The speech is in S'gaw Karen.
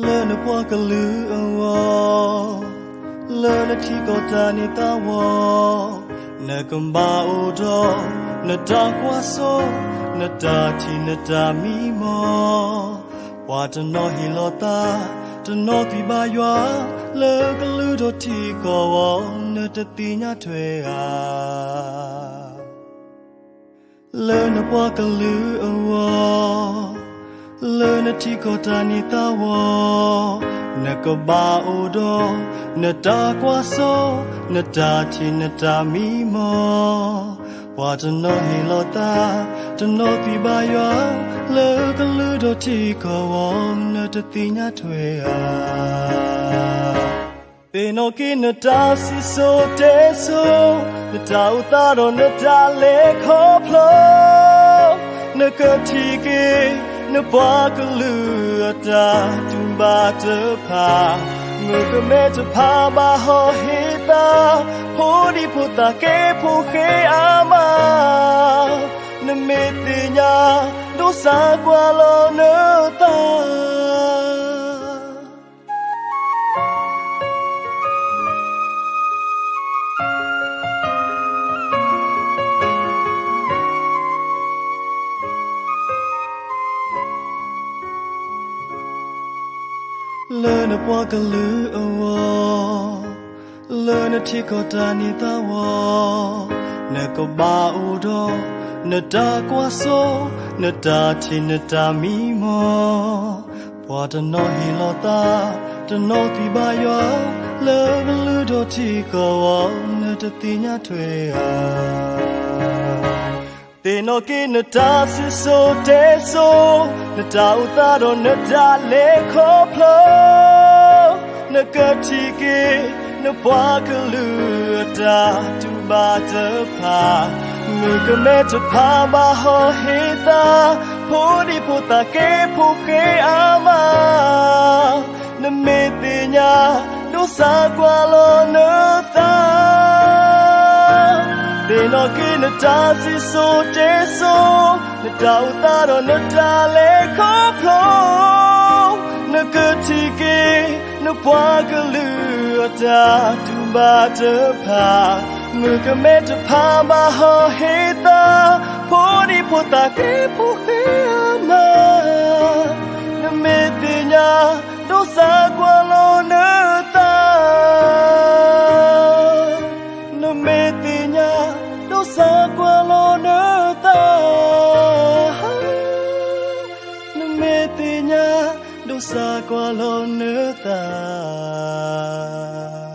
လၢနပှၤကလုာ်အဂီၢ်, လၢနထံကီၢ်တၢ်န့ၢ်သါဝီ, နကဘၣ်အိၣ်ဒီး နတၢ်ကွၢ်စိ, နတၢ်ထံၣ် နတၢ်မံမီၢ်, ပှၤတနီၤဟ့ၣ်လီၤသး, တနီၤသံဘၣ်ယွၤ, လၢကလုာ်ဒီးထံကီၢ်အဂီၢ် နတသ့ၣ်ညါထွဲဧါ. လၢနပှၤကလုာ်အဂီၢ်, လၢနထံကီၢ်တၢ်န့ၢ်သါဝီ, နကဘၣ်အိၣ်ဒီး နတၢ်ကွၢ်စိ, နတၢ်ထံၣ် နတၢ်မံမီၢ်, ပှၤတနီၤဟ့ၣ်လီၤသး, တနီၤသံဘၣ်ယွၤ, လၢကလုာ်ဒီးထံကီၢ်အဂီၢ် နတသ့ၣ်ညါထွဲဧါ. သ့ၣ်နီၣ်က့ၤနတၢ်စံၣ်စိၤတဲစိၤ, နတၢ်အိၣ်သးဒီးနတၢ်လဲၤခီဖျိ, နကထံၣ်က့ၤ နပှၤကလုာ်အတၢ်တူၢ်ဘၣ်တဖၣ်, မုၣ်ကမဲတဖၣ်ဘၣ်ဟီၣ်ဟ့ၣ်သး, ဖိဒံဖိသၣ်က့ဖိဃဲအါမး, နမ့ၢ်သ့ၣ်ညါ ဒိးသးကွၢ်လီၤနသး. လၢနပှၤကလုာ်အဂီၢ်, လၢနထံကီၢ်တၢ်န့ၢ်သါဝီ, နကဘၣ်အိၣ်ဒီး နတၢ်ကွၢ်စိ, နတၢ်ထံၣ် နတၢ်မံမီၢ်, ပှၤတနီၤဟ့ၣ်လီၤသး, တနီၤသံဘၣ်ယွၤ, လၢကလုာ်ဒီးထံကီၢ်အဂီၢ် နတသ့ၣ်ညါထွဲဧါ. သ့ၣ်နီၣ်က့ၤနတၢ်စံၣ်စိၤတဲစိၤ, နတၢ်အိၣ်သးဒီးနတၢ်လဲၤခီဖျိ, နကထံၣ်က့ၤ နပှၤကလုာ်အတၢ်တူၢ်ဘၣ်တဖၣ်, မုၣ်ကမဲတဖၣ်ဘၣ်ဟီၣ်ဟ့ၣ်သး, ဖိဒံဖိသၣ်က့ဖိဃဲအါမး, နမ့ၢ်သ့ၣ်ညါ ဒိးသးကွၢ်လီၤနသး. သ့ၣ်နီၣ်က့ၤနတၢ်စံၣ်စိၤတဲစိၤ, နတၢ်အိၣ်သးဒီးနတၢ်လဲၤခီဖျိ, နကထံၣ်က့ၤ နပှၤကလုာ်အတၢ်တူၢ်ဘၣ်တဖၣ်, မုၣ်ကမဲတဖၣ်ဘၣ်ဟီၣ်ဟ့ၣ်သး, ဖိဒံဖိသၣ်က့ဖိဃဲအါမး, နမ့ၢ်သ့ၣ်ညါ ဒိးသးကွၢ်လီၤနသး. နမ့ၢ်သ့ၣ်ညါ ဒိးသးကွၢ်လီၤနသး. နမ့ၢ်သ့ၣ်ညါ ဒိးသးကွၢ်လီၤနသး.